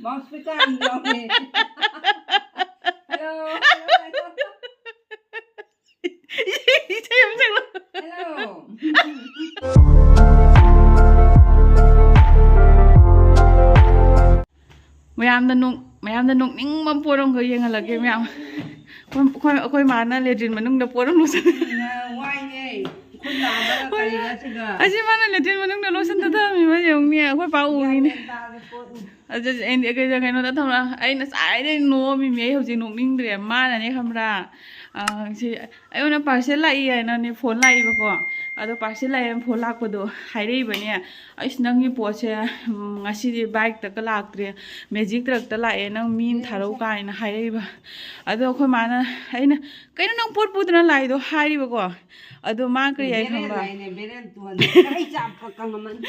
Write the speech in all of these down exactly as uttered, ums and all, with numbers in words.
Mouse ꯄꯤꯛ ꯑꯃ ꯌꯥꯎꯔꯦ꯫ Hello. ꯏꯁꯩ ꯑꯃ ꯁꯛꯂꯣ꯫ ꯍꯜꯂꯣ꯫ ꯃꯌꯥꯝꯅ ꯅꯣꯛ- ꯃꯌꯥꯝꯅ ꯅꯣꯛꯅꯤꯡꯕ ꯄꯣꯠ ꯑꯃꯈꯛ ꯌꯦꯡꯍꯜꯂꯛꯀꯦ ꯃꯌꯥꯝ꯫ ꯑꯩꯈꯣꯏ ꯑꯩꯈꯣꯏ- ꯑꯩꯈꯣꯏ ꯃꯥꯅ ꯂꯦꯇ꯭ꯔꯤꯟ ꯃꯅꯨꯡꯗ ꯄꯣꯠ ꯑꯃ ꯂꯣꯠꯁꯟ- ꯋꯥꯏꯅꯦ꯫ ꯈꯨꯠ ꯅꯥꯕꯒ ꯀꯔꯤꯒ ꯁꯤꯒ꯫ ꯑꯁꯤ ꯃꯥꯅ ꯂꯦꯇ꯭ꯔꯤꯟ ꯃꯅꯨꯡꯗ ꯂꯣꯠꯁꯟꯗ ꯊꯝꯃꯤꯕ ꯌꯦꯡꯉꯨꯅꯦ, ꯑꯩꯈꯣꯏ ꯄꯥ ꯎꯔꯤꯅꯦ꯫ ꯒ꯭ꯌꯥꯟ ꯇꯥꯗꯦ ꯄꯣꯠꯅꯤ꯫ ꯑꯗꯨ ꯑꯩꯅ ꯀꯩꯅꯣ- ꯀꯩꯅꯣꯗ ꯊꯝꯃ ꯑꯩꯅ ꯉꯁꯥꯏꯗꯩ ꯅꯣꯛꯑꯝꯃꯤꯃꯤ꯫ ꯑꯩ ꯍꯧꯖꯤꯛ ꯅꯣꯛꯅꯤꯡꯗ꯭ꯔꯦ꯫ ꯃꯥꯅꯅꯦ ꯈꯪꯕ꯭ꯔꯥ, ꯑ, ꯁꯤ ꯑꯩꯉꯣꯟꯗ ꯄꯥꯔꯁꯦꯜ ꯂꯥꯛꯏ ꯍꯥꯏꯅꯅꯦ ꯐꯣꯟ ꯂꯥꯛꯏꯕꯀꯣ꯫ ꯑꯗꯣ ꯄꯥꯔꯁꯦꯜ ꯂꯥꯛꯑꯦꯅ ꯐꯣꯟ ꯂꯥꯛꯄꯗꯣ ꯍꯥꯏꯔꯛꯏꯕꯅꯦ, "ꯑꯩꯁ, ꯅꯪꯒꯤ ꯄꯣꯠꯁꯦ, ꯎꯝ, ꯉꯁꯤꯗꯤ ꯕꯥꯏꯛꯇꯒ ꯂꯥꯛꯇ꯭ꯔꯦ, ꯃꯦꯖꯤꯛ ꯇ꯭ꯔꯛꯇ ꯂꯥꯛꯑꯦ, ꯅꯪ ꯃꯤ ꯑꯃ ꯊꯥꯔꯛꯎ" ꯀꯥꯏꯅ ꯍꯥꯏꯔꯛꯏꯕ꯫ ꯑꯗꯣ ꯑꯩꯈꯣꯏ ꯃꯥꯅ, ꯑꯩꯅ, "ꯀꯩꯅꯣ ꯅꯪ ꯄꯣꯠ ꯄꯨꯗꯅ ꯂꯥꯛꯏꯗꯣ?" ꯍꯥꯏꯔꯤꯕꯀꯣ꯫ ꯑꯗꯣ ꯃꯥ ꯀꯔꯤ ꯍꯥꯏ ꯈꯪꯕ꯭ꯔꯥ? ꯍꯥꯏꯅꯦ, ꯕꯦꯔꯦꯟ ꯇꯨꯍꯟꯗꯦ꯫ ꯑꯩ ꯆꯥꯛ ꯀꯪꯉꯝꯃꯅꯤ꯫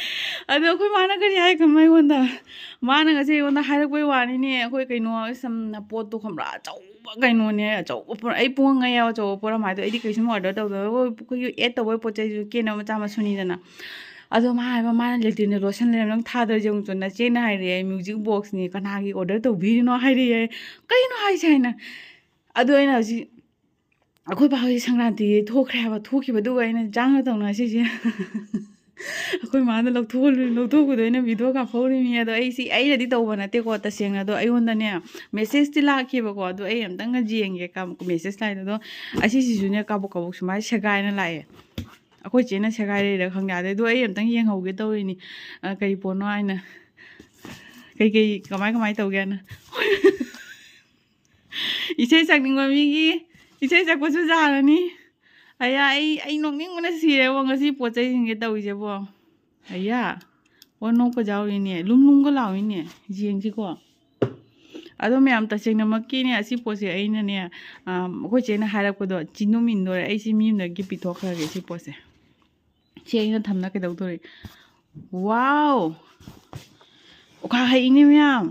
ꯑꯗꯣ ꯑꯩꯈꯣꯏ ꯃꯥꯅ ꯀꯔꯤ ꯍꯥꯏ ꯈꯪꯕ꯭ꯔꯥ ꯑꯩꯉꯣꯟꯗ? ꯃꯥꯅ ꯉꯁꯤ ꯑꯩꯉꯣꯟꯗ ꯍꯥꯏꯔꯛꯄꯩ ꯋꯥꯅꯤꯅꯦ, ꯑꯩꯈꯣꯏ ꯀꯩꯅꯣ ꯁꯝꯅ ꯄꯣꯠꯇꯣ ꯈꯪꯕ꯭ꯔꯥ? ꯑꯆꯧꯕ ꯀꯩꯅꯣꯅꯦ, ꯑꯆꯧꯕ ꯄꯣꯔꯝ-, ꯑꯩ ꯄꯨꯡꯉꯩ ꯌꯥꯎ ꯑꯆꯧꯕ ꯄꯣꯔꯝ ꯍꯥꯏꯗꯣ ꯑꯩꯗꯤ ꯀꯩꯁꯨꯝ ꯑꯣꯔꯗꯔ ꯇꯧꯗꯕ, ꯑꯩꯈꯣꯏ ꯑꯩꯈꯣꯏꯒꯤ ꯑꯦꯗ ꯇꯧꯕꯩ ꯄꯣꯠ ꯆꯩꯁꯨ ꯀꯦꯅꯕ ꯃꯆꯥ ꯃꯁꯨꯅꯤꯗꯅ꯫ ꯑꯗꯣ ꯃꯥ ꯍꯥꯏꯕ, ꯃꯥꯅ ꯂꯦꯇ꯭ꯔꯤꯟꯗ ꯂꯣꯠꯁꯟ ꯂꯩꯔꯝꯃꯦ, ꯅꯪ ꯊꯥꯗꯔ ꯌꯦꯡꯉꯨ ꯆꯣ, ꯅꯆꯦꯅ ꯍꯥꯏꯔꯛꯑꯦ, ꯃ꯭ꯌꯨꯖꯤꯛ ꯕꯣꯛꯁꯅꯤ, ꯀꯅꯥꯒꯤ ꯑꯣꯔꯗꯔ ꯇꯧꯕꯤꯔꯤꯅꯣ ꯍꯥꯏꯔꯛꯑꯦ, ꯀꯩꯅꯣ ꯍꯥꯏꯁꯦ ꯍꯥꯏꯅ꯫ ꯑꯗꯣ ꯑꯩꯅ ꯍꯧꯖꯤꯛ ꯑꯩꯈꯣꯏ ꯕꯥ ꯍꯣꯏ ꯁꯪꯀ꯭ꯔꯥꯟꯇꯤ ꯊꯣꯛꯈ꯭ꯔꯦ ꯍꯥꯏꯕ, ꯊꯣꯛꯈꯤꯕꯗꯨꯒ ꯑꯩꯅ ꯏꯟꯖꯥꯡꯒ ꯇꯧꯅ ꯁꯤꯁꯦ꯫ ꯑꯩꯈꯣꯏ ꯃꯥꯅ ꯂꯧꯊꯣꯛꯍꯜꯂꯨ-, ꯂꯧꯊꯣꯛꯄꯗꯣ ꯑꯩꯅ ꯚꯤꯗꯤꯑꯣ ꯀꯥꯞꯍꯧꯔꯤꯃꯤ꯫ ꯑꯗꯣ ꯑꯩ ꯁꯤ ꯑꯩꯅꯗꯤ ꯇꯧꯕ ꯅꯠꯇꯦꯀꯣ, ꯇꯁꯦꯡꯅ꯫ ꯑꯗꯣ ꯑꯩꯉꯣꯟꯗꯅꯦ ꯃꯦꯁꯦꯖꯇꯤ ꯂꯥꯛꯈꯤꯕꯀꯣ, ꯑꯗꯣ ꯑꯩ ꯑꯝꯇꯪꯒ ꯌꯦꯡꯒꯦ ꯀ-, ꯃꯦꯁꯦꯖ ꯂꯥꯛꯏꯗꯣ꯫ ꯑꯗꯣ ꯑꯁꯤꯁꯤꯁꯨꯅꯦ ꯀꯥꯕꯣꯛ ꯀꯥꯕꯣꯛ ꯁꯨꯃꯥꯏꯅ ꯁꯦꯒꯥꯏꯅ ꯂꯥꯛꯑꯦ꯫ ꯑꯩꯈꯣꯏ ꯆꯦꯅ ꯁꯦꯒꯥꯏꯔꯤꯔ ꯈꯪꯗꯦ꯫ ꯑꯗꯩ ꯑꯗꯣ ꯑꯩ ꯑꯝꯇꯪ ꯌꯦꯡꯍꯧꯒꯦ ꯇꯧꯔꯤꯅꯤ, ꯑ, ꯀꯔꯤ ꯄꯣꯠꯅꯣ ꯍꯥꯏꯅ, ꯀꯩꯀꯩ ꯀꯃꯥꯏ ꯀꯃꯥꯏ ꯇꯧꯒꯦꯅ꯫ ꯏꯁꯩ ꯁꯛꯅꯤꯡꯕ ꯃꯤꯒꯤ ꯏꯁꯩ ꯁꯛꯄꯁꯨ ꯌꯥꯔꯅꯤ꯫ ꯑꯌꯥ, ꯑꯩ ꯑꯩ ꯅꯣꯛꯅꯤꯡꯕꯅ ꯁꯤꯔꯦꯕꯣ ꯉꯁꯤ ꯄꯣꯠ ꯆꯩꯁꯤꯡꯁꯦ ꯇꯧꯔꯤꯁꯦꯕꯣ꯫ ꯑꯌꯥ, ꯑꯣ, ꯅꯣꯛꯄ ꯌꯥꯎꯔꯤꯅꯦ, ꯂꯨꯝ ꯂꯨꯝꯒ ꯂꯥꯎꯔꯤꯅꯦ꯫ ꯌꯦꯡꯁꯤꯀꯣ꯫ ꯑꯗꯣ ꯃꯌꯥꯝ, ꯇꯁꯦꯡꯅꯃꯛꯀꯤꯅꯦ ꯑꯁꯤ ꯄꯣꯠꯁꯦ ꯑꯩꯅꯅꯦ, ꯑꯥ, ꯑꯩꯈꯣꯏ ꯆꯦꯅ ꯍꯥꯏꯔꯛꯄꯗꯣ ꯆꯤꯟꯗꯨꯝ ꯏꯟꯗꯣꯔꯦ꯫ ꯑꯩ ꯁꯤ ꯃꯤ ꯑꯃꯗ ꯒꯤꯐ ꯄꯤꯊꯣꯛꯈ꯭ꯔꯒꯦ ꯁꯤ ꯄꯣꯠꯁꯦ꯫ ꯁꯤ ꯑꯩꯅ ꯊꯝꯅ ꯀꯩꯗꯧꯗꯣꯔꯤ? ꯋꯥꯎ! ꯑꯣꯈꯥ ꯍꯩꯅꯦ ꯃꯌꯥꯝ꯫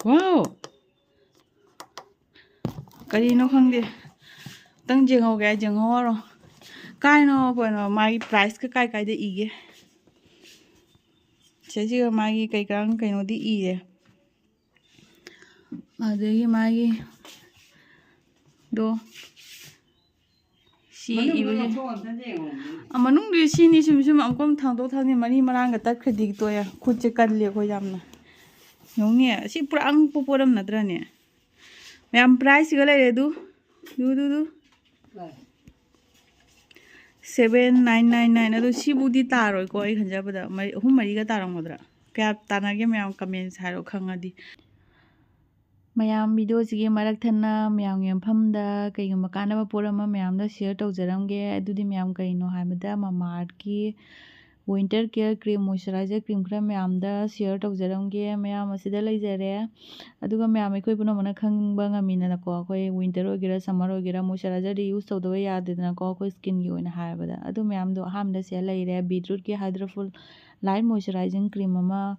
ꯋꯥꯎ! ꯀꯔꯤꯅꯣ ꯈꯪꯗꯦ꯫ ꯈꯤꯇꯪ ꯌꯦꯡꯍꯧꯒꯦ ꯍꯥꯏ ꯌꯦꯡꯍꯧꯔꯣ꯫ ꯀꯥꯏꯅꯣ ꯀꯩꯅꯣ ꯃꯥꯒꯤ ꯄ꯭ꯔꯥꯏꯁꯀ ꯀꯥꯏ ꯀꯥꯏꯗ ꯏꯒꯦ? ꯁꯤꯒ ꯃꯥꯒꯤ ꯀꯩꯀꯥ ꯀꯩꯅꯣꯗꯤ ꯏꯔꯦ꯫ ꯑꯗꯒꯤ ꯃꯥꯒꯤ ꯗꯣ ꯁꯤ ꯃꯅꯨꯡꯗ ꯏꯕꯁꯦ ꯂꯧꯊꯣꯛ ꯑꯝꯇ ꯌꯦꯡꯉꯣ꯫ ꯑ, ꯃꯅꯨꯡꯗꯤ ꯁꯤꯅꯤ, ꯁꯨꯝ ꯁꯨꯝ ꯑꯃꯨꯛꯀ ꯊꯥꯡꯗꯣꯛ ꯊꯥꯡꯖꯤꯟ ꯃꯔꯤ ꯃꯔꯥꯡꯒ ꯇꯠꯈ꯭ꯔꯗꯤ ꯇꯣꯛꯑꯦ꯫ ꯈꯨꯠꯁꯦ ꯀꯜꯂꯦ ꯑꯩꯈꯣꯏ ꯌꯥꯝꯅ꯫ ꯌꯦꯡꯉꯨꯅꯦ, ꯁꯤ ꯄꯨꯔꯥ ꯑꯉꯛꯄ ꯄꯣꯠ ꯑꯃ ꯅꯠꯇ꯭ꯔꯅꯦ? ꯃꯌꯥꯝ, priceꯁꯤꯒ ꯂꯩꯔꯦ ꯑꯗꯨ꯫ ꯗꯨ, ꯗꯨ, ꯗꯨ꯫ ꯂꯥꯛꯑꯦ꯫ Seven nine nine nine꯫ ꯑꯗꯣ ꯁꯤꯕꯨꯗꯤ ꯇꯥꯔꯣꯏꯀꯣ, ꯑꯩ ꯈꯟꯖꯕꯗ꯫ ꯃꯔꯤ, ꯑꯍꯨꯝ ꯃꯔꯤꯒ ꯇꯥꯔꯝꯒꯗ꯭ꯔꯥ? ꯀꯌꯥ ꯇꯥꯅꯒꯦ ꯃꯌꯥꯝ, comments ꯍꯥꯏꯔꯣ ꯈꯪꯉꯗꯤ꯫ ꯃꯌꯥꯝ, videoꯁꯤꯒꯤ ꯃꯔꯛ ꯊꯠꯅ ꯃꯌꯥꯝꯒꯤ ꯃꯐꯝꯗ ꯀꯩꯒꯨꯝꯕ ꯀꯥꯟꯅꯕ ꯄꯣꯠ ꯑꯃ ꯃꯌꯥꯝꯗ share ꯇꯧꯖꯔꯝꯒꯦ꯫ ꯑꯗꯨꯗꯤ ꯃꯌꯥꯝ, ꯀꯩꯅꯣ ꯍꯥꯏꯕꯗ, Mamaearthꯀꯤ winter care cream, moisturizer cream ꯈꯔ ꯃꯌꯥꯝꯗ share ꯇꯧꯖꯔꯝꯒꯦ꯫ ꯃꯌꯥꯝ, ꯑꯁꯤꯗ ꯂꯩꯖꯔꯦ꯫ ꯑꯗꯨꯒ ꯃꯌꯥꯝ, ꯑꯩꯈꯣꯏ ꯄꯨꯝꯅꯃꯛꯅ ꯈꯪꯕ ꯉꯝꯃꯤꯗꯅꯀꯣ, ꯑꯩꯈꯣꯏ winter ꯑꯣꯏꯒꯦꯔꯥ summer ꯑꯣꯏꯒꯦꯔꯥ moisturizer use ꯇꯧꯗꯕ ꯌꯥꯗꯦꯗꯅꯀꯣ, ꯑꯩꯈꯣꯏ skinꯒꯤ ꯑꯣꯏꯅ ꯍꯥꯏꯔꯕꯗ꯫ ꯑꯗꯨ ꯃꯌꯥꯝꯗꯣ ꯑꯍꯥꯟꯕꯗ ꯁꯤꯗ ꯂꯩꯔꯦ꯫ Beetrootꯀꯤ Hydro Full Light Moisturizing Cream ꯑꯃ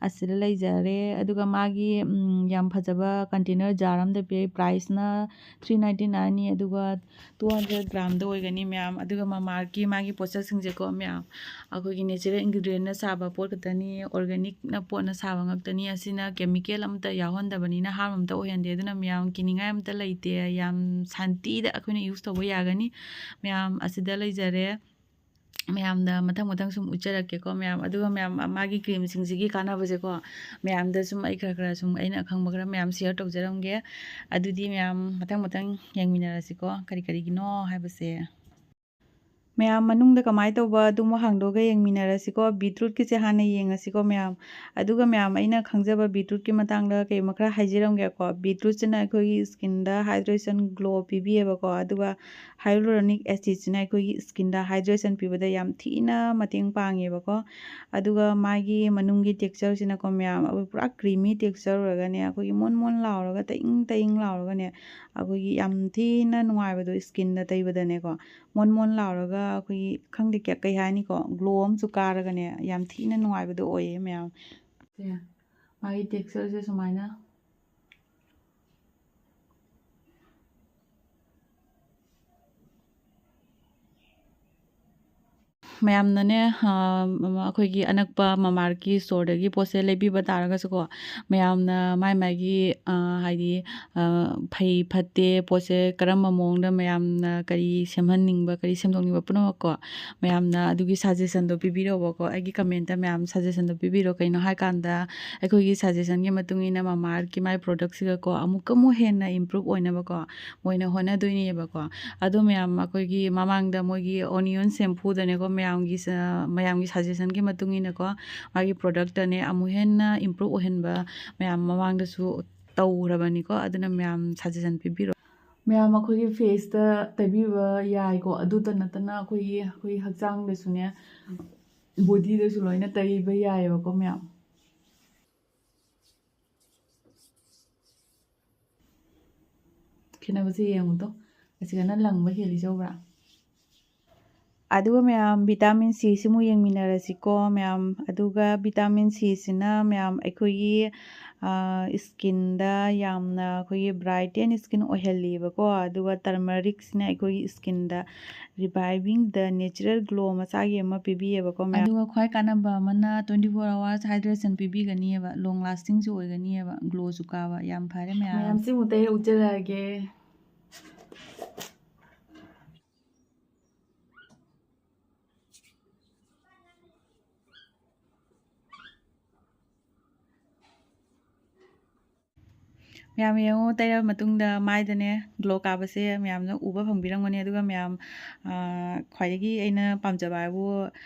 ꯑꯁꯤꯗ ꯂꯩꯖꯔꯦ꯫ ꯑꯗꯨꯒ ꯃꯥꯒꯤ, ꯎꯝ, ꯌꯥꯝ ꯐꯖꯕ container jar ꯑꯃꯗ ꯄꯤꯔꯛꯏ꯫ Priceꯅ three ninety nineꯅꯤ, ꯑꯗꯨꯒ two hundred gramꯗ ꯑꯣꯏꯒꯅꯤ ꯃꯌꯥꯝ꯫ ꯑꯗꯨꯒ Mamaearthꯀꯤ ꯃꯥꯒꯤ ꯄꯣꯠꯁꯛꯁꯤꯡꯁꯦꯀꯣ ꯃꯌꯥꯝ, ꯑꯩꯈꯣꯏꯒꯤ natural ingredientꯅ ꯁꯥꯕ ꯄꯣꯠ ꯈꯛꯇꯅꯤ, organicꯅ ꯄꯣꯠꯅ ꯁꯥꯕ ꯉꯥꯛꯇꯅꯤ꯫ ꯑꯁꯤꯅ chemical ꯑꯃꯠꯇ ꯌꯥꯎꯍꯟꯗꯕꯅꯤꯅ harm ꯑꯃꯠꯇ ꯑꯣꯏꯍꯟꯗꯦ꯫ ꯑꯗꯨꯅ ꯃꯌꯥꯝ ꯀꯤꯅꯤꯡꯉꯥꯏ ꯑꯃꯠꯇ ꯂꯩꯇꯦ, ꯌꯥꯝ ꯁꯥꯟꯇꯤꯗ ꯑꯩꯈꯣꯏꯅ use ꯇꯧꯕ ꯌꯥꯒꯅꯤ꯫ ꯃꯌꯥꯝ, ꯑꯁꯤꯗ ꯂꯩꯖꯔꯦ꯫ ꯃꯌꯥꯝꯗ ꯃꯊꯪ ꯃꯊꯪ ꯁꯨꯝ ꯎꯠꯆꯔꯛꯀꯦꯀꯣ ꯃꯌꯥꯝ꯫ ꯑꯗꯨꯒ ꯃꯌꯥꯝ, ꯃꯥꯒꯤ creamꯁꯤꯡꯁꯤꯒꯤ ꯀꯥꯟꯅꯕꯁꯦꯀꯣ ꯃꯌꯥꯝꯗ ꯁꯨꯝ ꯑꯩ ꯈꯔ ꯈꯔ ꯁꯨꯝ ꯑꯩꯅ ꯑꯈꯪꯕ ꯈꯔ ꯃꯌꯥꯝ share ꯇꯧꯖꯔꯝꯒꯦ꯫ ꯑꯗꯨꯗꯤ ꯃꯌꯥꯝ ꯃꯊꯪ ꯃꯊꯪ ꯌꯦꯡꯃꯤꯟꯅꯔꯁꯤꯀꯣ, ꯀꯔꯤ ꯀꯔꯤꯒꯤꯅꯣ ꯍꯥꯏꯕꯁꯦ꯫ ꯃꯌꯥꯝ, ꯃꯅꯨꯡꯗ ꯀꯃꯥꯏꯅ ꯇꯧꯕ ꯑꯗꯨꯃꯨꯛ ꯍꯥꯡꯗꯣꯛꯑꯒ ꯌꯦꯡꯃꯤꯟꯅꯔꯁꯤꯀꯣ꯫ Beetrootꯀꯤꯁꯦ ꯍꯥꯟꯅ ꯌꯦꯡꯉꯁꯤꯀꯣ ꯃꯌꯥꯝ꯫ ꯑꯗꯨꯒ ꯃꯌꯥꯝ, ꯑꯩꯅ ꯈꯪꯖꯕ beetrootꯀꯤ ꯃꯇꯥꯡꯗ ꯀꯩꯃ ꯈꯔ ꯍꯥꯏꯖꯔꯝꯒꯦꯀꯣ꯫ Beetrootꯁꯤꯅ ꯑꯩꯈꯣꯏꯒꯤ skinꯗ hydration, glow ꯄꯤꯕꯤꯌꯦꯕꯀꯣ꯫ ꯑꯗꯨꯒ hyaluronic acidꯁꯤꯅ ꯑꯩꯈꯣꯏꯒꯤ skinꯗ hydration ꯄꯤꯕꯗ ꯌꯥꯝ ꯊꯤꯅ ꯃꯇꯦꯡ ꯄꯥꯡꯉꯦꯕꯀꯣ꯫ ꯑꯗꯨꯒ ꯃꯥꯒꯤ ꯃꯅꯨꯡꯒꯤ textureꯁꯤꯅꯀꯣ ꯃꯌꯥꯝ, ꯑꯩꯈꯣꯏ ꯄꯨꯔꯥ creamy texture ꯑꯣꯏꯔꯒꯅꯦ, ꯑꯩꯈꯣꯏꯒꯤ ꯃꯣꯟ ꯃꯣꯟ ꯂꯥꯎꯔꯒ ꯇꯏꯪ ꯇꯏꯪ ꯂꯥꯎꯔꯒꯅꯦ, ꯑꯩꯈꯣꯏꯒꯤ ꯌꯥꯝ ꯊꯤꯅ ꯅꯨꯡꯉꯥꯏꯕꯗꯣ skinꯗ ꯇꯩꯕꯗꯅꯦꯀꯣ꯫ ꯃꯣꯟ ꯃꯣꯟ ꯂꯥꯎꯔꯒ ꯑꯩꯈꯣꯏꯒꯤ, ꯈꯪꯗꯦ, ꯀꯩ, ꯀꯩ ꯍꯥꯏꯅꯤꯀꯣ, glow ꯑꯃꯁꯨ ꯀꯥꯔꯒꯅꯦ, ꯌꯥꯝ ꯊꯤꯅ ꯅꯨꯡꯉꯥꯏꯕꯗꯣ ꯑꯣꯏꯌꯦ ꯃꯌꯥꯝ꯫ ꯁꯦ, ꯃꯥꯒꯤ textureꯁꯦ ꯁꯨꯃꯥꯏꯅ꯫ ꯃꯌꯥꯝꯅꯅꯦ, ꯑ, ꯑꯩꯈꯣꯏꯒꯤ ꯑꯅꯛꯄ ꯃꯃꯥꯔꯠꯀꯤ ꯁ꯭ꯇꯣꯔꯗꯒꯤ ꯄꯣꯠꯁꯦ ꯂꯩꯕꯤꯕ ꯇꯥꯔꯒꯁꯨꯀꯣ, ꯃꯌꯥꯝꯅ ꯃꯥꯏ ꯃꯥꯏꯒꯤ, ꯑ, ꯍꯥꯏꯗꯤ, ꯑ, ꯐꯩ ꯐꯠꯇꯦ, ꯄꯣꯠꯁꯦ ꯀꯔꯝꯕ ꯃꯑꯣꯡꯗ ꯃꯌꯥꯝꯅ ꯀꯔꯤ ꯁꯦꯝꯍꯟꯅꯤꯡꯕ, ꯀꯔꯤ ꯁꯦꯝꯗꯣꯛꯅꯤꯡꯕ ꯄꯨꯝꯅꯃꯛꯀꯣ, ꯃꯌꯥꯝꯅ ꯑꯗꯨꯒꯤ ꯁꯖꯦꯁꯟꯗꯣ ꯄꯤꯕꯤꯔꯛꯑꯣꯕꯀꯣ꯫ ꯑꯩꯒꯤ ꯀꯃꯦꯟꯇ ꯃꯌꯥꯝ ꯁꯖꯦꯁꯟꯗꯣ ꯄꯤꯕꯤꯔꯣ꯫ ꯀꯩꯅꯣ ꯍꯥꯏꯀꯥꯟꯗ, ꯑꯩꯈꯣꯏꯒꯤ ꯁꯖꯦꯁꯟꯒꯤ ꯃꯇꯨꯡ ꯏꯟꯅ ꯃꯃꯥꯔꯠꯀꯤ ꯃꯥꯏ ꯄ꯭ꯔꯣꯗꯛꯁꯤꯒꯀꯣ, ꯑꯃꯨꯛꯀ ꯑꯃꯨꯛ ꯍꯦꯟꯅ ꯏꯝꯄ꯭ꯔꯨꯞ ꯑꯣꯏꯅꯕꯀꯣ, ꯃꯣꯏꯅ ꯍꯣꯠꯅꯗꯣꯏꯅꯦꯕꯀꯣ꯫ ꯑꯗꯣ ꯃꯌꯥꯝ, ꯑꯩꯈꯣꯏꯒꯤ ꯃꯃꯥꯡꯗ ꯃꯣꯏꯒꯤ ꯑꯣꯅꯤꯌꯟ ꯁꯦꯝꯄꯨꯗꯅꯦꯀꯣ, ꯃꯌꯥꯝꯒꯤ ꯁ-, ꯃꯌꯥꯝꯒꯤ ꯁꯖꯦꯁꯟꯒꯤ ꯃꯇꯨꯡ ꯏꯟꯅꯀꯣ, ꯃꯥꯒꯤ ꯄ꯭ꯔꯣꯗꯛꯇꯅꯦ ꯑꯃꯨꯛ ꯍꯦꯟꯅ ꯏꯝꯄ꯭ꯔꯨꯞ ꯑꯣꯏꯍꯟꯕ ꯃꯌꯥꯝ ꯃꯃꯥꯡꯗꯁꯨ ꯇꯧꯈ꯭ꯔꯕꯅꯤꯀꯣ꯫ ꯑꯗꯨꯅ ꯃꯌꯥꯝ ꯁꯖꯦꯁꯟ ꯄꯤꯕꯤꯔꯣ꯫ ꯃꯌꯥꯝ ꯑꯩꯈꯣꯏꯒꯤ ꯐꯦꯁꯇ ꯇꯩꯕꯤꯕ ꯌꯥꯏꯀꯣ꯫ ꯑꯗꯨꯇ ꯅꯠꯇꯅ ꯑꯩꯈꯣꯏꯒꯤ, ꯑꯩꯈꯣꯏꯒꯤ ꯍꯛꯆꯥꯡꯗꯁꯨꯅꯦ, ꯕꯣꯗꯤꯗꯁꯨ ꯂꯣꯏꯅ ꯇꯩꯕ ꯌꯥꯏꯑꯕꯀꯣ ꯃꯌꯥꯝ꯫ ꯈꯦꯠꯅꯕꯁꯦ ꯌꯦꯡꯉꯨ ꯇꯣ, ꯑꯁꯤꯒꯅ ꯂꯪꯕ ꯍꯦꯜꯂꯤꯁꯦ ꯎꯕ꯭ꯔꯥ? ꯑꯗꯨꯒ ꯃꯌꯥꯝ, ꯚꯤꯇꯥꯃꯤꯟ ꯁꯤꯁꯤꯃꯨꯛ ꯌꯦꯡꯃꯤꯟꯅꯔꯁꯤꯀꯣ ꯃꯌꯥꯝ꯫ ꯑꯗꯨꯒ ꯚꯤꯇꯥꯃꯤꯟ ꯁꯤꯁꯤꯅ ꯃꯌꯥꯝ ꯑꯩꯈꯣꯏꯒꯤ, ꯑ, ꯁ꯭ꯀꯤꯟꯗ ꯌꯥꯝꯅ ꯑꯩꯈꯣꯏꯒꯤ ꯕ꯭ꯔꯥꯏꯠ ꯑꯦꯟ ꯁ꯭ꯀꯤꯟ ꯑꯣꯏꯍꯜꯂꯤꯕꯀꯣ꯫ ꯑꯗꯨꯒ ꯇꯔꯃꯔꯤꯛꯁꯤꯅ ꯑꯩꯈꯣꯏꯒꯤ ꯁ꯭ꯀꯤꯟꯗ reviving the natural glow ꯃꯆꯥꯒꯤ ꯑꯃ ꯄꯤꯕꯤꯌꯦꯕꯀꯣ ꯃꯌꯥꯝ꯫ ꯑꯗꯨꯒ ꯈ꯭ꯋꯥꯏ ꯀꯥꯟꯅꯕ ꯑꯃꯅ twenty four hours hydration ꯄꯤꯕꯤꯒꯅꯤꯕ, long lastingꯁꯨ ꯑꯣꯏꯒꯅꯤꯕ, glowꯁꯨ ꯀꯥꯕ꯫ ꯌꯥꯝ ꯐꯔꯦ ꯃꯌꯥꯝ꯫ ꯃꯌꯥꯝ ꯁꯤꯃꯨꯛꯇ ꯑꯩ ꯎꯠꯆꯔꯛꯑꯒꯦ꯫ ꯃꯌꯥꯝ ꯌꯦꯡꯉꯣ, ꯇꯩꯔꯕ ꯃꯇꯨꯡꯗ ꯃꯥꯏꯗꯅꯦ glow ꯀꯥꯕꯁꯦ ꯃꯌꯥꯝꯅ ꯎꯕ ꯐꯪꯕꯤꯔꯝꯒꯅꯤ꯫ ꯑꯗꯨꯒ ꯃꯌꯥꯝ, ꯑꯥ, ꯈ꯭ꯋꯥꯏꯗꯒꯤ ꯑꯩꯅ ꯄꯥꯝꯖꯕ ꯍꯥꯏꯕꯨ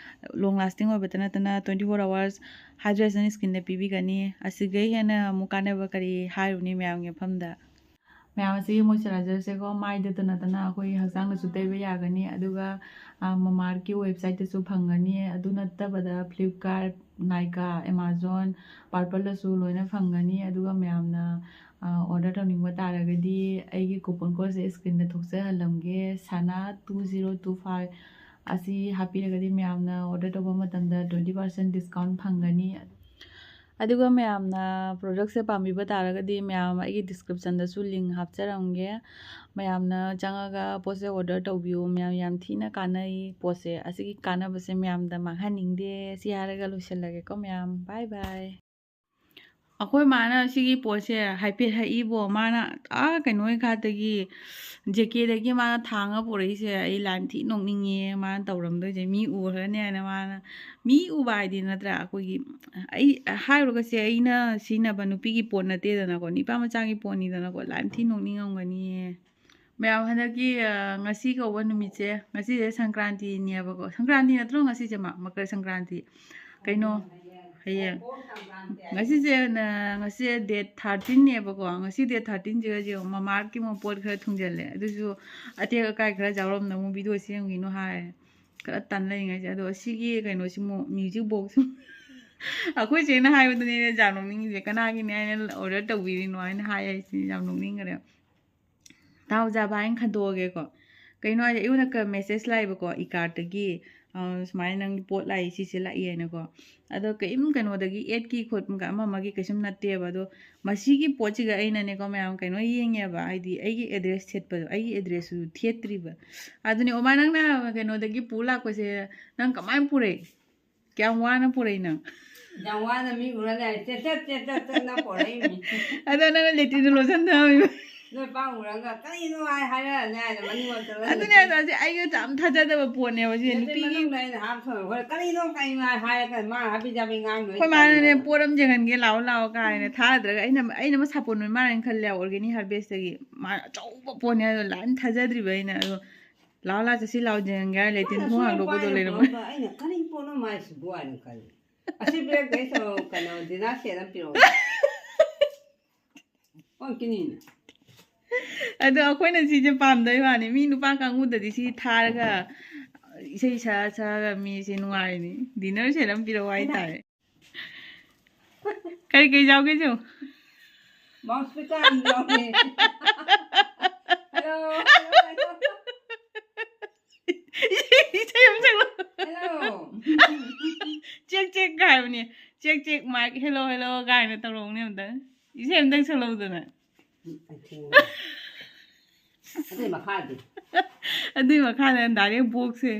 long lasting ꯑꯣꯏꯕꯇ ꯅꯠꯇꯅ twenty four hours hydration skinꯗ ꯄꯤꯕꯤꯒꯅꯤ꯫ ꯑꯁꯤꯗꯩ ꯍꯦꯟꯅ ꯑꯃꯨꯛ ꯀꯥꯟꯅꯕ ꯀꯔꯤ ꯍꯥꯏꯔꯨꯅꯤ ꯃꯌꯥꯝꯒꯤ ꯃꯐꯝꯗ? ꯃꯌꯥꯝ, ꯑꯁꯤꯒꯤ moisturizerꯁꯦꯀꯣ ꯃꯥꯏꯗꯇ ꯅꯠꯇꯅ ꯑꯩꯈꯣꯏꯒꯤ ꯍꯛꯆꯥꯡꯗꯁꯨ ꯇꯩꯕ ꯌꯥꯒꯅꯤ꯫ ꯑꯗꯨꯒ, ꯑ, ꯃꯃꯥꯔꯠꯀꯤ websiteꯇꯁꯨ ꯐꯪꯒꯅꯤ꯫ ꯑꯗꯨ ꯅꯠꯇꯕꯗ Flipkart, Nykaa, Amazon, Purpleꯗꯁꯨ ꯂꯣꯏꯅ ꯐꯪꯒꯅꯤ꯫ ꯑꯗꯨꯒ ꯃꯌꯥꯝꯅ, ꯑ, order ꯇꯧꯅꯤꯡꯕ ꯇꯥꯔꯒꯗꯤ ꯑꯩꯒꯤ coupon codeꯁꯦ screenꯗ ꯊꯣꯛꯆꯍꯜꯂꯝꯒꯦ, ꯁꯅꯥ two zero two five ꯑꯁꯤ ꯍꯥꯞꯄꯤꯔꯒꯗꯤ ꯃꯌꯥꯝꯅ order ꯇꯧꯕ ꯃꯇꯝꯗ twenty percent discount ꯐꯪꯒꯅꯤ꯫ ꯑꯗꯨꯒ ꯃꯌꯥꯝꯅ ꯄ꯭ꯔꯣꯗꯛꯁꯦ ꯄꯥꯝꯕꯤꯕ ꯇꯥꯔꯒꯗꯤ, ꯃꯌꯥꯝ ꯑꯩꯒꯤ ꯗꯤꯁꯀ꯭ꯔꯤꯞꯁꯟꯗꯁꯨ ꯂꯤꯡ ꯍꯥꯞꯆꯔꯝꯒꯦ꯫ ꯃꯌꯥꯝꯅ ꯆꯪꯉꯒ ꯄꯣꯠꯁꯦ ꯑꯣꯔꯗꯔ ꯇꯧꯕꯤꯌꯨ꯫ ꯃꯌꯥꯝ ꯌꯥꯝ ꯊꯤꯅ ꯀꯥꯟꯅꯩ ꯄꯣꯠꯁꯦ꯫ ꯑꯁꯤꯒꯤ ꯀꯥꯟꯅꯕꯁꯦ ꯃꯌꯥꯝꯗ ꯃꯥꯡꯍꯟꯅꯤꯡꯗꯦ꯫ ꯁꯤ ꯍꯥꯏꯔꯒ ꯂꯣꯏꯁꯤꯜꯂꯒꯦꯀꯣ ꯃꯌꯥꯝ꯫ ꯕꯥꯏ ꯕꯥꯏ꯫ ꯑꯩꯈꯣꯏ ꯃꯥꯅ ꯁꯤꯒꯤ ꯄꯣꯠꯁꯦ ꯍꯥꯏꯐꯦꯠ ꯍꯥꯏꯏꯕꯣ꯫ ꯃꯥꯅ ꯑꯥ ꯀꯩꯅꯣ ꯈꯥꯠꯇꯒꯤ, ꯖꯦ ꯀꯦꯗꯒꯤ ꯃꯥꯅ ꯊꯥꯡꯉ ꯄꯨꯔꯛꯏꯁꯦ꯫ ꯑꯩ ꯂꯥꯏꯝ ꯊꯤ ꯅꯣꯛꯅꯤꯡꯉꯦ ꯃꯥꯅ ꯇꯧꯔꯝꯗꯣꯏꯁꯦ꯫ ꯃꯤ ꯎꯈ꯭ꯔꯅꯤ ꯍꯥꯏꯅ ꯃꯥꯅ, ꯃꯤ ꯎꯕ ꯍꯥꯏꯗꯤ ꯅꯠꯇ꯭ꯔꯥ? ꯑꯩꯈꯣꯏꯒꯤ, ꯑꯩ ꯍꯥꯏꯔꯨꯔꯒꯁꯦ, ꯑꯩꯅ ꯁꯤꯖꯤꯟꯅꯕ ꯅꯨꯄꯤꯒꯤ ꯄꯣꯠ ꯅꯠꯇꯦꯗꯅꯀꯣ, ꯅꯨꯄꯥ ꯃꯆꯥꯒꯤ ꯄꯣꯠꯅꯤꯗꯅꯀꯣ꯫ ꯂꯥꯏꯝ ꯊꯤ ꯅꯣꯛꯅꯤꯡꯉꯝꯒꯅꯤꯌꯦ꯫ ꯃꯌꯥꯝ, ꯍꯟꯗꯛꯀꯤ, ꯑ, ꯉꯁꯤ ꯀꯧꯕ ꯅꯨꯃꯤꯠꯁꯦ, ꯉꯁꯤꯁꯦ ꯁꯪꯀ꯭ꯔꯥꯟꯇꯤꯅꯦꯕꯀꯣ꯫ ꯁꯪꯀ꯭ꯔꯥꯟꯇꯤ ꯅꯠꯇ꯭ꯔꯣ ꯉꯁꯤꯁꯦ? ꯃꯥ, ꯃꯀꯔ ꯁꯪꯀ꯭ꯔꯥꯟꯇꯤ꯫ ꯀꯩꯅꯣ? ꯍꯌꯦꯡ꯫ ꯉꯁꯤꯁꯦ, ꯅ-, ꯉꯁꯤꯁꯦ ꯗꯦꯠ ꯊꯥꯔꯇꯤꯟꯅꯦꯕꯀꯣ꯫ ꯉꯁꯤ ꯗꯦꯠ ꯊꯥꯔꯇꯤꯟꯁꯤꯒ ꯌꯦꯡꯉꯣ, ꯃꯃꯥꯔꯠꯀꯤ ꯑꯃꯨꯛ ꯄꯣꯠ ꯈꯔ ꯊꯨꯡꯖꯜꯂꯦ꯫ ꯑꯗꯨꯁꯨ ꯑꯇꯦꯛ ꯑꯀꯥꯏ ꯈꯔ ꯌꯥꯎꯔꯝꯅ ꯑꯃꯨꯛ ꯚꯤꯗꯤꯑꯣ ꯁꯦꯝꯈꯤꯅꯨ ꯍꯥꯏ꯫ ꯈꯔ ꯇꯟ ꯂꯩꯔꯤꯉꯩꯁꯦ꯫ ꯑꯗꯣ ꯁꯤꯒꯤ ꯀꯩꯅꯣꯁꯤꯃꯨꯛ, ꯃ꯭ꯌꯨꯖꯤꯛ ꯕꯣꯛꯁ꯫ ꯑꯩꯈꯣꯏ ꯆꯦꯅ ꯍꯥꯏꯕꯗꯨꯅꯦ ꯌꯥꯝ ꯅꯣꯛꯅꯤꯡꯉꯤꯁꯦ꯫ "ꯀꯅꯥꯒꯤꯅꯦ ꯍꯥꯏꯅ ꯑꯣꯔꯗꯔ ꯇꯧꯕꯤꯔꯤꯅꯣ?" ꯍꯥꯏꯅ ꯍꯥꯏ ꯍꯥꯏꯁꯤꯅꯦ꯫ ꯌꯥꯝ ꯅꯣꯛꯅꯤꯡꯈ꯭ꯔꯦ꯫ ꯇꯥꯎꯖꯥꯕ ꯍꯥꯏꯅ ꯈꯟꯗꯣꯛꯑꯒꯦꯀꯣ꯫ ꯀꯩꯅꯣ ꯍꯥꯏꯁꯦ, ꯑꯩꯉꯣꯟꯗ ꯀ-, ꯃꯦꯁꯦꯖ ꯂꯥꯛꯑꯦꯕꯀꯣ, ꯏꯀꯥꯔꯠꯇꯒꯤ, ꯑ, "ꯁꯨꯃꯥꯏꯅ ꯅꯪꯒꯤ ꯄꯣꯠ ꯂꯥꯛꯏ, ꯁꯤꯁꯦ ꯂꯥꯛꯏ" ꯍꯥꯏꯅꯀꯣ꯫ ꯑꯗꯣ ꯀꯔꯤꯝ ꯀꯩꯅꯣꯗꯒꯤ, ꯑꯦꯗꯀꯤ ꯈꯣꯠꯄ ꯑꯃ ꯑꯃꯒꯤ ꯀꯩꯁꯨꯝ ꯅꯠꯇꯦꯕ꯫ ꯑꯗꯣ ꯃꯁꯤꯒꯤ ꯄꯣꯠꯁꯤꯒ ꯑꯩꯅꯅꯦꯀꯣ ꯃꯌꯥꯝ, ꯀꯩꯅꯣ ꯌꯦꯡꯉꯦꯕ, ꯍꯥꯏꯗꯤ ꯑꯩꯒꯤ ꯑꯦꯗ꯭ꯔꯦꯁ ꯊꯦꯠꯄꯗꯣ, ꯑꯩꯒꯤ ꯑꯦꯗ꯭ꯔꯦꯁꯁꯨ ꯊꯦꯠꯇ꯭ꯔꯤꯕ꯫ ꯑꯗꯨꯅꯦ, "ꯑꯣ ꯃꯥ, ꯅꯪꯅ ꯀꯩꯅꯣꯗꯒꯤ ꯄꯨ ꯂꯥꯛꯄꯁꯦ ꯅꯪ ꯀꯃꯥꯏꯅ ꯄꯨꯔꯛꯏ? ꯀꯌꯥꯝ ꯋꯥꯅ ꯄꯨꯔꯛꯏ ꯅꯪ?" ꯌꯥꯝ ꯋꯥꯅ ꯃꯤ ꯎꯔ ꯂꯩꯔꯦ, ꯆꯦꯠ ꯆꯦꯠ ꯆꯦꯠ ꯆꯦꯠ ꯆꯦꯠꯅ ꯄꯣꯔꯛꯏꯅꯤ꯫ ꯑꯗꯣ ꯅꯪꯅ ꯂꯦꯇ꯭ꯔꯤꯟꯗ ꯂꯣꯁꯟ ꯊꯝꯃꯤꯕ꯫ ꯅꯣꯏ ꯄꯥ ꯎꯔꯒ "ꯀꯔꯤꯅꯣ?" ꯍꯥꯏ ꯍꯥꯏꯔꯛꯑꯅꯤ ꯍꯥꯏꯅ ꯃꯅꯤꯡꯂꯣꯝꯗ ꯆꯠꯂꯒ ꯑꯗꯨꯅꯦ ꯂꯦꯇ꯭ꯔꯤꯟ꯫ ꯑꯗꯣ ꯁꯤ ꯑꯩꯒ ꯌꯥꯝ ꯊꯥꯖꯗꯕ ꯄꯣꯠꯅꯦꯕ ꯁꯤ꯫ ꯂꯦꯇ꯭ꯔꯤꯟ ꯅꯨꯄꯤꯒꯤ ꯃꯅꯨꯡꯗ ꯑꯩꯅ ꯍꯥꯞ ꯊꯝꯃꯦ꯫ ꯍꯣꯏ, "ꯀꯔꯤꯅꯣ, ꯀꯔꯤꯅꯣ?" ꯍꯥꯏ ꯍꯥꯏꯔꯒ ꯃꯥ ꯍꯥꯕꯤ ꯖꯥꯕꯤ ꯉꯥꯡ ꯂꯣꯏ ꯑꯩꯈꯣꯏ ꯃꯥꯅꯅꯦ, ꯇꯜꯂꯦꯕ꯫ "ꯄꯣꯠ ꯑꯃ ꯌꯦꯡꯍꯟꯒꯦ, ꯂꯥꯛꯑꯣ, ꯂꯥꯛꯑꯣ" ꯀꯥꯏꯅ ꯊꯥꯗ꯭ꯔꯒ ꯑꯩꯅ, ꯑꯩꯅ ꯑꯃ ꯁꯥꯄꯣꯟ ꯑꯣꯏ ꯃꯥꯜꯂꯦꯅ ꯈꯜꯂꯦ, ꯑꯣꯔꯒꯦꯅꯤꯛ ꯍꯥꯔꯕꯦꯁꯇꯒꯤ꯫ ꯃꯥ ꯑꯆꯧꯕ ꯄꯣꯠꯅꯦ ꯑꯗꯣ ꯂꯥꯏꯅ ꯊꯥꯖꯗ꯭ꯔꯤꯕ ꯑꯩꯅ꯫ ꯑꯗꯣ "ꯂꯥꯛꯑꯣ, ꯂꯥꯛꯑꯣ, ꯆꯠꯁꯤ ꯂꯥꯛꯑꯣ, ꯌꯦꯡꯍꯟꯒꯦ" ꯍꯥꯏꯔ ꯂꯦꯇ꯭ꯔꯤꯟ ꯃꯥꯅ ꯊꯣꯡ ꯁꯨꯃꯥꯏꯅ ꯍꯥꯡꯗꯣꯛꯄꯗꯣ ꯄꯥꯏꯔ ꯂꯩꯔꯝꯃꯦ꯫ ꯄꯨꯔꯛꯄ, ꯑꯩꯅ "ꯀꯔꯤ ꯄꯣꯠꯅꯣ ꯃꯥꯏꯁꯤꯕꯨ?" ꯍꯥꯏꯅ ꯈꯜꯂꯤ꯫ ꯑꯁꯤ ꯕ꯭ꯂꯦꯛ ꯗꯦꯁ, ꯀꯩꯅꯣ, ꯗꯤꯅꯔ ꯁꯦꯠ ꯑꯃ ꯄꯤꯔꯛꯑꯣ꯫ ꯑꯣ, ꯀꯤꯅꯤꯅꯦ꯫ ꯑꯗꯣ ꯑꯩꯈꯣꯏꯅ ꯁꯤꯁꯦ ꯄꯥꯝꯗꯕꯩ ꯋꯥꯅꯤ꯫ ꯃꯤ ꯅꯨꯄꯥ ꯀꯥꯡꯕꯨꯗꯗꯤ ꯁꯤ ꯊꯥꯔꯒ ꯏꯁꯩ ꯁꯛꯑ ꯁꯛꯑꯒ ꯃꯤꯁꯦ ꯅꯨꯡꯉꯥꯏꯔꯤꯅꯤ꯫ ꯗꯤꯅꯔ ꯁꯦꯠ ꯑꯃ ꯄꯤꯔꯛꯑꯣ ꯍꯥꯏꯇꯥꯔꯦ꯫ ꯀꯔꯤ ꯀꯔꯤ ꯌꯥꯎꯒꯦ ꯁꯤꯕꯨ? ꯃꯥꯎꯁ ꯄꯤꯀꯔ ꯑꯃ ꯌꯥꯎꯔꯦ꯫ Hello, hello, hello. ꯏꯁꯩ ꯑꯃ ꯁꯛꯂꯛꯑꯣ꯫ ꯍꯜꯂꯣ꯫ ꯆꯦꯛ ꯆꯦꯛ ꯀꯥꯏꯕꯅꯦ꯫ Check check mic hello hello ꯀꯥꯏꯅ ꯇꯧꯔꯛꯎꯅꯦ ꯑꯝꯇꯪ꯫ ꯏꯁꯩ ꯑꯝꯇꯪ ꯁꯛꯂꯛꯎꯗꯅ꯫ ꯑꯗꯨꯏ ꯃꯈꯥꯗꯤ ꯑꯗꯨꯏ ꯃꯈꯥꯗ ꯗꯥꯏꯔꯦꯛ ꯕꯣꯛꯁꯁꯦ꯫